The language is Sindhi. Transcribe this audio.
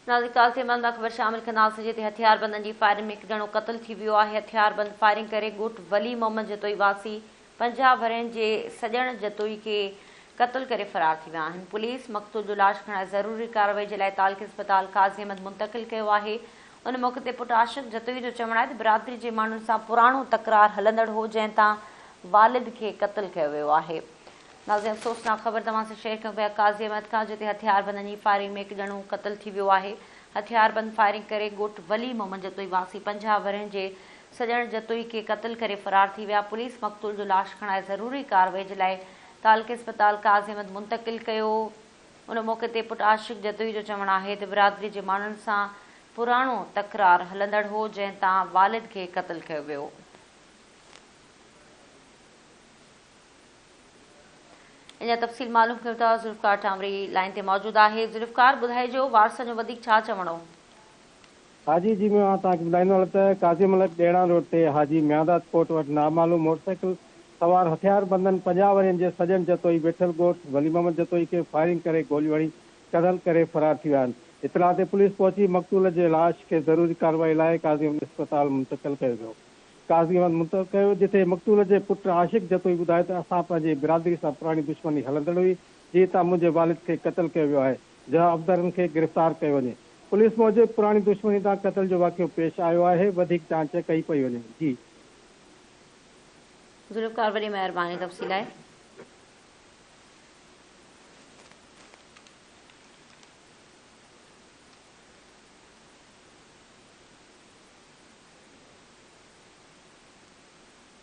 نازڪ تعلقي مان خبر شامل ڪنداسين جتي هٿياربندن جي فائرنگ ۾ هڪ ڄڻو قتل ٿي ويو آهي. هٿياربند فائرنگ ڪري ڳوٺ ولي محمد جتوئي واسي 50 ورهين جي سڄڻ جتوئي کي قتل ڪري فرار ٿي ويا آهن. پوليس مقتول جو لاش کڻائي ضروري ڪارروائي جي لاء تعلقي اسپتال قاضي احمد منتقل ڪيو آهي. ان موقعي تي پٽ عاشق جتوئي جو چوڻ آهي ته برادري جي ماڻهن سان پراڻو تڪرار هلندڙ هو جنهن تان والد کي قتل ڪيو ويو آهي. ناظرين افسوسناڪ خبر توهان سان شيئر ڪيون پيا قاضي احمد کان جتي هٿياربندن جي فائرنگ ۾ هڪ ڄڻو قتل ٿي ويو آهي هٿياربند فائرنگ ڪري ڳوٺ ولي محمد جتوئي واسي 50 ورهين جي سڄڻ جتوئي کي قتل ڪري فرار ٿي ويا پوليس مقتول جو لاش کڻائي ضروري ڪارروائي جي لاء تعلقي اسپتال قاضي احمد منتقل ڪيو ان موقعي تي پٽ عاشق جتوئي جو چوڻ آهي ته برادري جي ماڻهن سان پراڻو تڪرار هلندڙ هو جنهن تان والد کي قتل ڪيو ويو. ان جا تفصيل معلوم ڪيون ٿا ذوالفقار ٽانوري لائين تي موجود آهي ذوالفقار ٻڌائجو وارثن جو وڌيڪ ڇا چوڻ هو. حاجي جي مان توهان کي ٻڌائيندو هلان ته قاضي ملڪ ڏيڻا روڊ تي حاجي ميانداد ڪوٽ وٽ نامعلوم موٽرسائيڪل سوار هٿياربندن 50 ورهين جي سڄڻ جتوئي ويٺل ڳوٺ ولي محمد جتوئي کي فائرنگ ڪري گوليون هڻي قتل ڪري فرار ٿي ويا آهن. اطلاع تي پوليس پهچي مقتول جي لاش کي ضروري ڪارروائي لاء قاضي احمد اسپتال منتقل ڪيو ويو. قاضي احمد منتقل ڪيو، جتي مقتول جي پٽ عاشق جتوئي ٻڌايو ته اسان پنهنجي برادري سان پراڻي دشمني هلندڙ هئي، جنهن تان منهنجي والد کي قتل ڪيو ويو آهي، جوابدارن کي گرفتار ڪيو وڃي. پوليس موجب پراڻي دشمني تان قتل جو واقعو پيش آيو آهي، وڌيڪ جاچ ڪئي پئي وڃي. جي. ذوالفقار وڏي مهرباني تفصيل لاء.